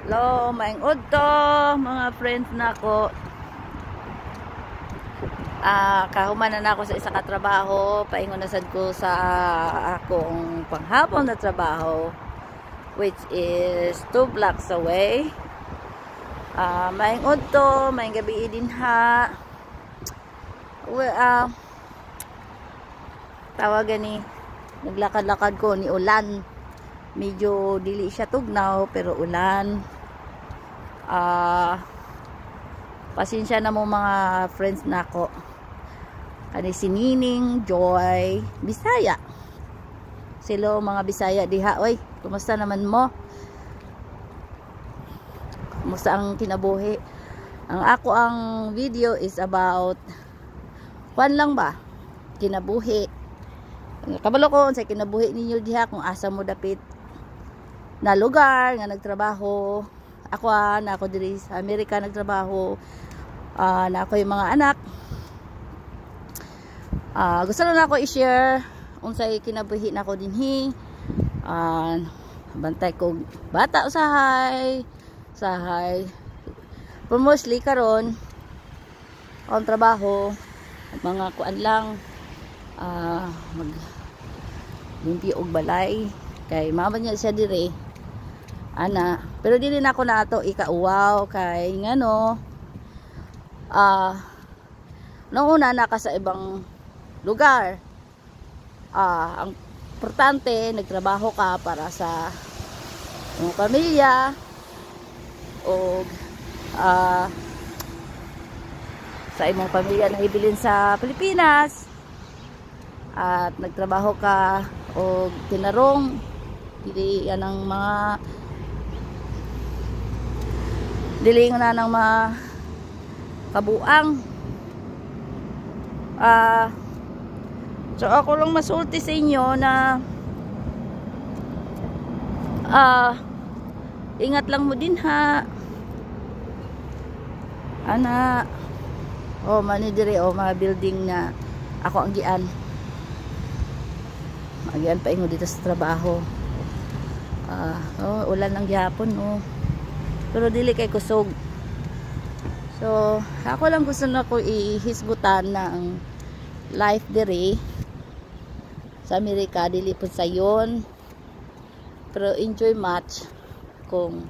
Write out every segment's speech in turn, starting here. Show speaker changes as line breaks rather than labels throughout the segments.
Hello, maayong udto, mga friends nako. Kahuman na nako sa isa ka trabaho, paingon na sad ko sa akong panghapon na trabaho, which is 2 blocks away. Maayong udto, maayong gabi din ha. Well, tawagan ni naglakad-lakad ko ni ulan. Medyo dili siya tugnaw pero ulan. Pasensya na mo, mga friends nako. Kani si Nining Joy Bisaya. Silo mga Bisaya diha oy. Kumusta naman mo? Kumusta ang kinabuhi? Ang ako ang video is about kwan lang ba? Kinabuhi. Kabalo ko sa kinabuhi ninyo diha kung asa mo dapit na lugar nga nagtrabaho. Ako na ako diri sa Amerika nagtrabaho. Na ako yung mga anak. Gusto lang ako i-share unsay kinabuhi nako dinhi. Bantay ko bata usahay. Usahay. But mostly karon akong trabaho mga kuan lang, mag limpyo og balay kay mama niya siya dire ana, pero dili na ako na ato ikauwaw kay ngano nung una naka sa ibang lugar. Ang importante nagtrabaho ka para sa imong pamilya o sa imong pamilya na ibilin sa Pilipinas at nagtrabaho ka o tinarong dili yan ang mga dili na ng mga kabuang. So ako lang masulti sa inyo na ingat lang mo din ha ana. Oh, mani dire oh, mga building na ako ang gian agian paingon dito sa trabaho. Oh, ulan lang gihapon, oh, pero dili kay kusog. So ako lang gusto na ko ihisgutan na ang life dire sa Amerika dili pud sayon, pero enjoy much kung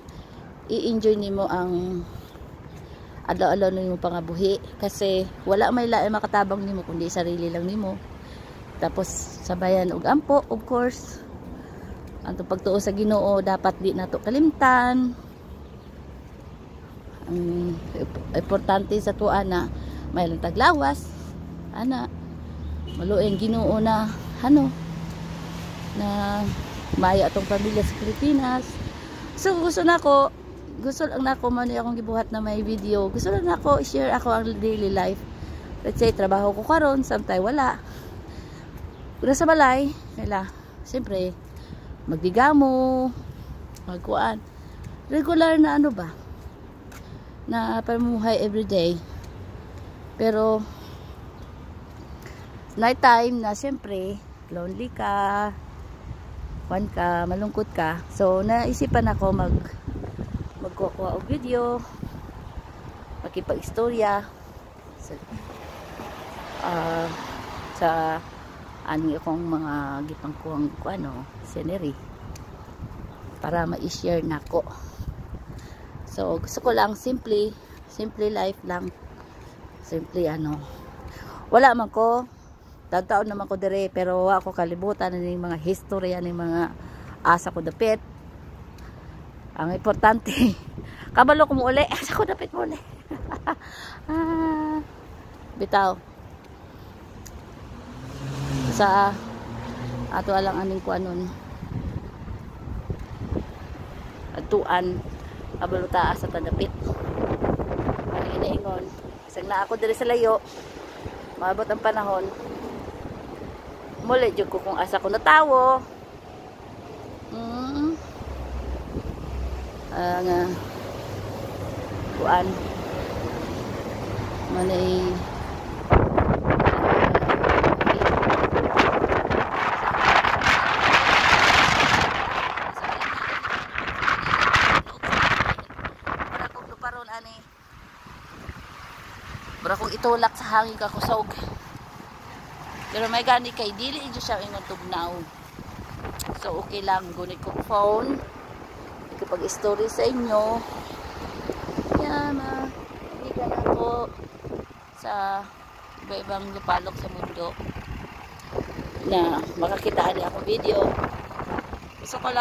i-enjoy nimo ang adlaw-adlaw nimo pangabuhi kasi wala may lain makatabang nimo kundi sarili lang nimo, tapos sabayan og ampo. Of course, ang pagtuo sa Ginoo dapat di nato kalimtan. Ang importante sa tuwa na may lang taglawas ana, maluoy ang Ginoo na ano na maayo atong pamilya sa Pilipinas. So gusto na ko, gusto lang nako man akong gibuhat na may video, gusto lang nako i-share ako ang daily life. Let's say trabaho ko karon, sometimes wala. Kung nasa balay kaila siyempre magdigamo, magkuan, regular na ano ba na pamuhay everyday. Pero night time na siyempre lonely ka, kwan ka, malungkot ka, so naisipan ako magkukuha og video, makipag-istorya sa ani akong mga gipangkuhang ano scenery para ma-share nako. So gusto ko lang simple, simple life lang, simple ano. Wala man ko, taon naman ko dire, pero wa ako kalibutan ani mga history ani mga asa ko dapit. Ang importante kabalo ko mo uli, asa ko dapit mo uli. Bitaw sa ato alang aning kuanon adtuan, kabalo ta sa tadapit ano inaingon. Bisag na ako diri sa layo, maabot ang panahon muli jud ko kung asa ko natawo. Ang kuan manay. Mura kong itulak sa hangin ka kusog. Pero may gani kay dili jud siya ingon tugnaw. So okay lang, gunit kong phone. Ikipag-story sa inyo. Kaya mga kaibigan ako sa iba-ibang lupalok sa mundo na makakita ani akong video. Gusto ko lang